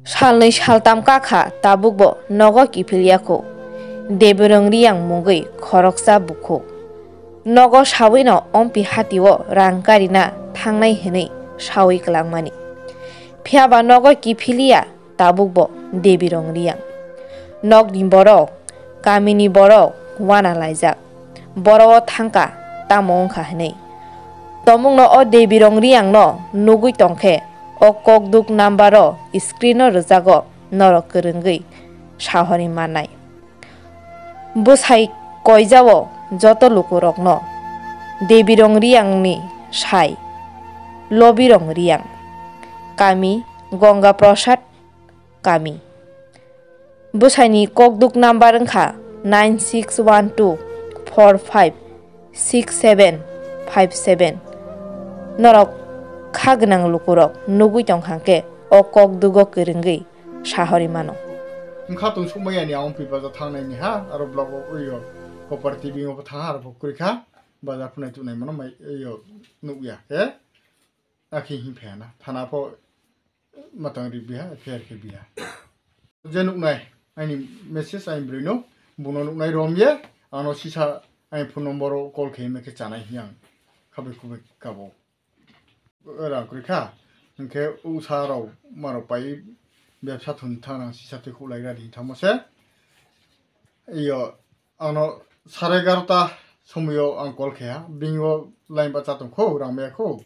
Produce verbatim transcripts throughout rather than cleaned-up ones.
Salnwi saltam kakha tabukbo nogo kiphilya kho. Debirong Riyang mungwi khoroksa bukhuk. Nogo sawino ompi hatio rang karina thangnai hwnwi sawi kwlangmani. Phiyaba nogo kiphilya tabukbo Debirong Riyang. Nokni borok, kamini borok wana laijak. Boro o thangkha, tamo wngkha hwnwi. Tomungno o Debirong Riyangno nugwi tongkhe, o kokduk number o screen o rwjago, norok kwrwngwi sahori mannai. Bwsai koijao joto lukurokno Debirong Riyangni sai, Lobirong Riyang, kami Ganga Prasad kami. Bwsaini kokduk number wngkha nine six one two four five six seven five seven. Norok kha gwnang lukurok nugwi tong hangkhe o kokdugo kwrwngwi sahori mano. Wngkha tong sukmaya ni ang pi baja thangnai ni ha, aro block o uyo Kopar T V o thang ha, aro bo kwrwi kha baja phunai tunai mano mai uyo nukya khe akhi hin phena thana pho matang ri biha, F I R khe biha. Je nuknai, aini message aini brino, buno nuknai rom ye, ano sisa aini phone number o call khe me khe chanai hi ang khabai khubai kabo. Rang kwrwi kha, hinkhe usa rok maro pai bebsa thun thang rang sisa twi khulai ra di thamo se. Iyo, ano sare egarota somoyo ang call khe ha, bingo line ba cha tong kho, rang maya kho.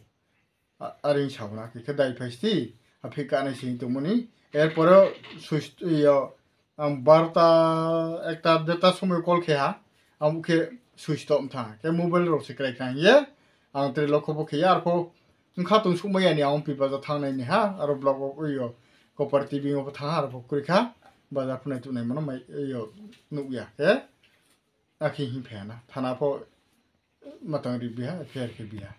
A-, aring sauna khe khe dai phaisti, a phi kanai sing tongmani. Erpore switch, iyo, ang barta, ekta, deta somoi call khe ha, ang khe switch off thang. Khe mobile rok se krai kang ye, ang tre lokho bo khe ya, arpho wngkha tong sukmaya ni ang pi baja thangnai ni ha, aro block o iyo, Kopar T V o thang ha, arpho kwrwi kha, baja phunai tunai mano mai, iyo, nukya khe, akhi hin phena, thana pho matang ri biha, F I R khe biha.